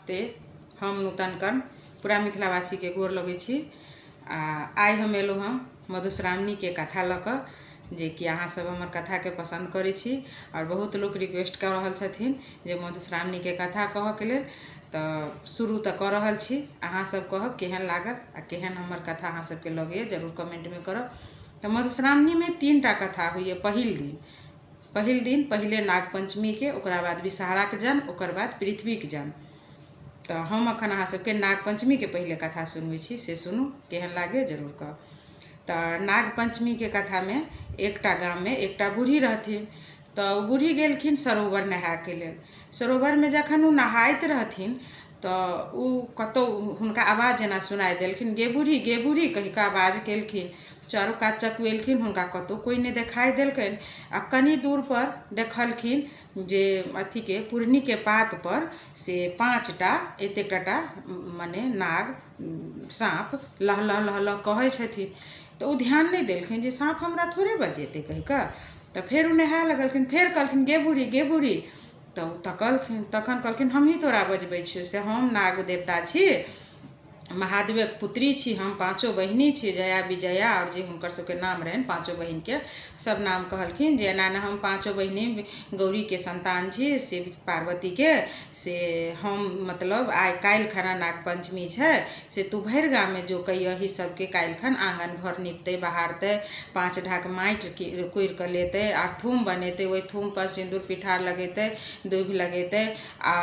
नमस्ते। हम नूतन कर्ण पूरा मिथिलावासीके गोर लगै छी आ आइ हम एलहुँ हँ मधुश्रावणीके कथा लऽ कऽ, जेकि अहाँसभ हमर कथाके पसन्द करै छी आओर बहुत लोक रिक्वेस्ट कऽ रहल छथिन जे मधुश्रावणीके कथा कहऽके लेल। तऽ शुरू तऽ कऽ रहल छी, अहाँसभ कहब केहन लागल आ केहन हमर कथा अहाँसभके लगैए, जरूर कमेंटमे करब। तऽ मधुश्रावणीमे 3 टा कथा होइए। पहिल दिन, पहिल दिन पहिले नागपञ्चमीके, ओकरा बाद विषहाराके जन्म, ओकर बाद पृथ्वीके जन्म। तऽ हम एखन अहाँ सबके नागपञ्चमीके पहिले कथा सुनबै छी, से सुनू, केहन लागैए जरूर कहब। तऽ नागपञ्चमीके कथामे एकटा गाममे एकटा बूढ़ी रहथिन। तऽ ओ बूढ़ी गेलखिन सरोवर नहायके लेल। सरोवरमे जखन ओ नहाइत रहथिन तऽ ओ कतहु हुनका आवाज जेना सुनाइ देलखिन, गे बूढ़ी, गे बूढ़ी कहि कऽ आवाज केलखिन। चारू कात चकुएलखिन, हुनका कतहु कोइ नहि देखाइ देलकनि। आ कनि दूरपर देखलखिन जे अथीके पुरनीके पातपर से 5 टा एतेक टाटा मने नाग साँप लह लह लह लह कहै छथिन। तऽ ओ ध्यान नहि देलखिन जे साँप हमरा थोड़े बजेतै कहि कऽ। तऽ फेर ओ नहाय लगलखिन, फेर कहलखिन, गे बूढ़ी, गे बूढ़ी। तऽ ओ तकलखिन, तखन कहलखिन, हमही तोरा बजबै छियौ, से हम नाग देवता छी, महादेवक पुत्री छी, हम पाँचो बहिनी छी, जया विजया, आओर जे हुनकर सबके नाम रहनि पाँचो बहिनके सब नाम कहलखिन जे एना एना हम पाँचो बहिनी गौरीके संतान छी, शिव पार्वतीके। से हम मतलब आइ काल्हि खना नागपञ्चमी छै, से तू भरि गाममे जो कहियही सबके, काल्हि खन आङ्गन घर निपतै बहारतै, 5 ढाक माटि कोरि कऽ लेतै आर थूम बनेतै, ओहि थूमपर सिन्दूर पिठार लगेतै, दूभि लगेतै आ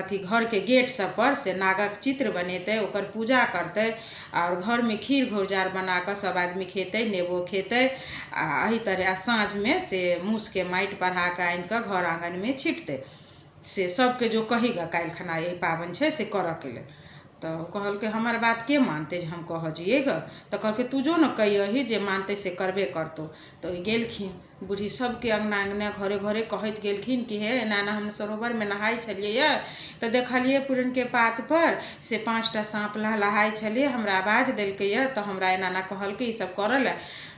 अथी घरके गेट सबपर से नागक चित्र बनेतै, ओकर पूजा करतै आओर घरमे खीर घौरजाड़ बना कऽ सब आदमी खेतै, नेबो खेतै आ एहि तरहे आ साँझमे से मूसके माटि बढ़ा कऽ आनि कऽ घर आङ्गनमे छिटतै। से सबके जो कही गऽ, काल्हि खना ई पाबनि छै, से करऽके लेल। तऽ ओ कहलकै, हमर बात के मानतै जे हम कहऽ जइयै गऽ? तऽ कहलकै, तू जो ने कहियही, जे मानतै से करबे करतौ। तऽ ओ गेलखिन बूढ़ी, सबके अङ्गना अङ्गना घरे घरे कहैत गेलखिन कि हे, एना एना हम सरोवरमे नहाइ छलियै तऽ देखलियै पुरनके पातपर से 5 टा साँप लहलहाइ छलियै, हमरा आवाज देलकैए, तऽ हमरा एना एना कहलकै ई सब करऽ लए।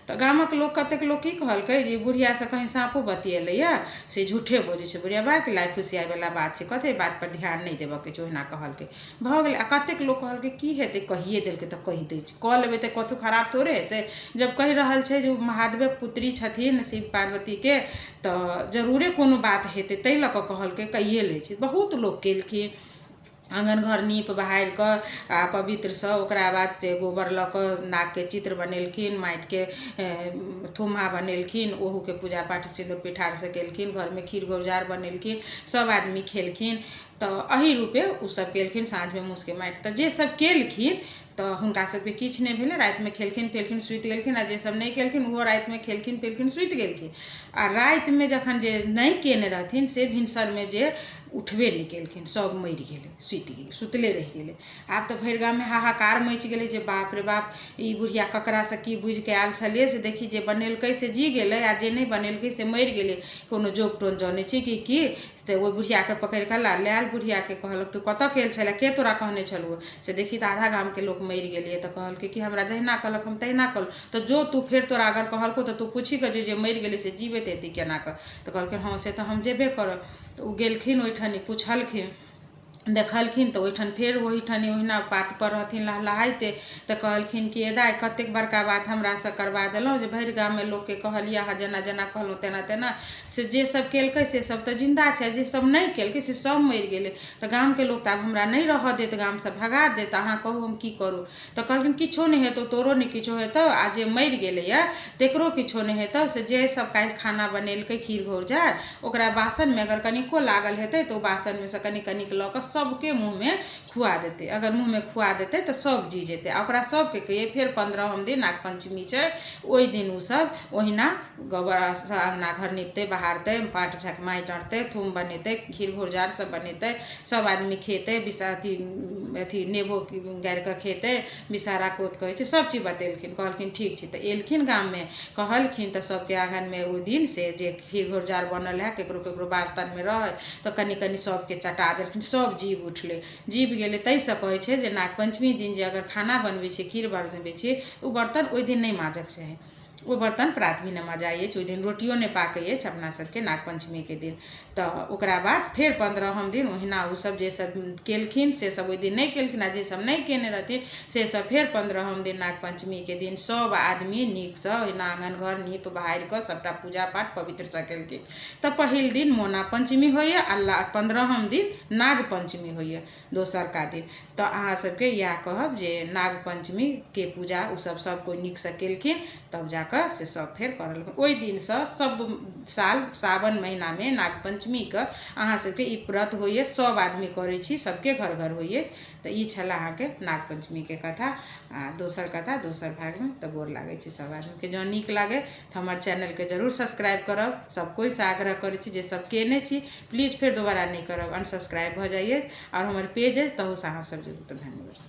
तऽ गामक लोक, कतेक लोक की कहलकै जे बुढ़ियासँ कहीं साँपो बतिएलैए, से झूठे बजै छै बुढ़िया, बाक लाइ फुसियाइवला बात छै, कथी बातपर ध्यान नहि देबऽके छै, ओहिना कहलकै, भऽ गेलै। आ कतेक लोक कहलकै, की हेतै, कहिए देलकै तऽ कहि दै छै, कऽ लेबै तऽ कथु खराब थोड़े हेतै। जब कहि रहल छै जे ओ महादेवक पुत्री छथिन शिव पार्वतीके, तऽ जरूरे कोनो बात हेतै, ताहि लऽ कऽ कहलकै, कहिए लै छै। बहुत लोक केलखिन, आङ्गन घर नीप बहारि कऽ आ पवित्रसँ, ओकरा बाद से गोबर लऽ कऽ नागके चित्र बनेलखिन, माटिके थुम्हा बनेलखिन, ओहूके पूजा पाठ सिन्दूर पिठारसँ केलखिन, घरमे खीर घौरजाड़ बनेलखिन, सभ आदमी खेलखिन। तऽ एहि रूपे ओसभ केलखिन। साँझमे मूसके माटि, तऽ जे सभ केलखिन तऽ हुनका सभके किछु नहि भेलै, रातिमे खेलखिन पिलखिन, सुति गेलखिन। आ जे सभ नहि केलखिन, ओहो रातिमे खेलखिन पिलखिन, सुति गेलखिन। आ रातिमे जखन जे नहि केने रहथिन, से भिनसरमे जे उठबे नहि केलखिन, सभ मरि गेलै, सुति गेलै, सुतले रहि गेलै। आब तऽ भरि गाममे हाहाकार मचि गेलै जे बाप रे बाप, ई बुढ़िया ककरासँ की बुझिके आयल छलियै, से देखी जे बनेलकै से जी गेलै आ जे नहि बनेलकै से मरि गेलै। कोनो जोग टोन जनै छी कि की? से ओहि बुढ़ियाके पकड़ि कऽ ला लायल। बुढ़ियाके कहलक, तू कतऽ गेल छलै, के तोरा कहने छलौ? से देखी तऽ आधा गामके लोक मरि गेलै। तऽ कहलकै कि हमरा जहिना कहलक हम तहिना कहलहुँ। तऽ जो तू, फेर तोरा अगर कहलकौ तऽ तू पूछी कऽ जे मरि गेलै से जीबैत हेतै केना कऽ? तऽ कहलकै, हँ, से तऽ हम जेबे करब। तऽ ओ गेलखिन ओहिठाम, पुछलखिन, देखलखिन तऽ ओहिठाम फेर ओहिठाम ओहिना पातपर रहथिन लहलहाइते। तऽ कहलखिन कि ए दाइ, कतेक बड़का बात हमरासँ करबा देलहुँ जे भरि गाममे लोकके कहलियै, अहाँ जेना जेना कहलहुँ तेना तेना, से जे सब केलकै से सब तऽ जिन्दा छै, जे सब नहि केलकै से सब मरि गेलै। तऽ गामके लोक तऽ आब हमरा नहि रहऽ देत, गामसँ भगा देत, अहाँ कहू हम की करू? तऽ कहलखिन, किछो नहि हेतौ, तोरो नहि किछो हेतौ आ जे मरि गेलैए तकरो किछो नहि हेतौ। से जे सब काल्हि खाना बनेलकै खीर घौरजाड़, ओकरा बासनमे अगर कनिको लागल हेतै तऽ ओ बासनमे सँ कनिक कनिक लऽ कऽ सबके मुँहमे खुआ देतै। अगर मुँहमे खुआ देतै तऽ सब जी जेतै। आ ओकरा सबके कहियै, फेर 15म दिन नागपञ्चमी छै, ओहि दिन ओसब ओहिना गोबरसँ अङ्गना घर निपतै बहारतै, पाँच झाँक माटि अनतै, थूम बनेतै, खीर घौरजाड़ सब बनेतै, सब आदमी खेतै, विष अथी अथी नेबो गारि कऽ खेतै, विषहारा कोत कहै छै। सब चीज बतेलखिन। कहलखिन, ठीक छै। तऽ एलखिन गाममे, कहलखिन तऽ सबके आङ्गनमे ओहि दिन से जे खीर घौरजाड़ बनल हइ, ककरो ककरो बर्तनमे रहै, तऽ कनि कनि सबके चटा देलखिन, सब जीब उठलै, जीब गेलै। ताहिसँ कहै छै जे नागपञ्चमी दिन जे अगर खाना बनबै छी, खीर बनबै छी, ओ बर्तन ओहि दिन नहि माँजक चाही। ओ बर्तन प्रात भेने मजाइ अछि। ओहि दिन रोटियो नहि पाकै अछि अपना सबके नागपञ्चमीके दिन। तऽ ओकरा बाद फेर 15म दिन ओहिना ओसब जे सब केलखिन से सब ओहि दिन नहि केलखिन, आ जे सब नहि केने रहथिन से सब फेर 15म दिन नागपञ्चमीके दिन सब आदमी नीकसँ ओहिना आङ्गन घर नीप बहारि कऽ सबटा पूजा पाठ पवित्रसँ केलखिन। तऽ पहिल दिन मोना पञ्चमी होइए आ 15म दिन नाग पञ्चमी होइए दोसरका दिन। तऽ अहाँ सबके इएह कहब जे नाग पञ्चमीके पूजा ओसब सब कोइ नीकसँ केलखिन, तब जाकऽ से सब फेर करऽ लगलखिन। ओहि दिनसँ सब साल सावन महिनामे नाग पञ्चमीके अहाँ सबके ई व्रत होइए, सब आदमी करै छी, सबके घर घर होइए। तऽ ई छलै अहाँके नाग पञ्चमीके कथा, आ दोसर कथा दोसर भागमे। तऽ गोर लागै छी सब आदमीके। जँ नीक लागै तऽ हमर चैनलके जरूर सब्सक्राइब करब। सब कोइसँ आग्रह करै छी, जे सब केने छी प्लीज फेर दोबारा नहि करब, अनसब्सक्राइब भऽ जाइ अछि। आओर हमर पेज अछि, तहूसँ अहाँ सब जरूर। तऽ धन्यवाद।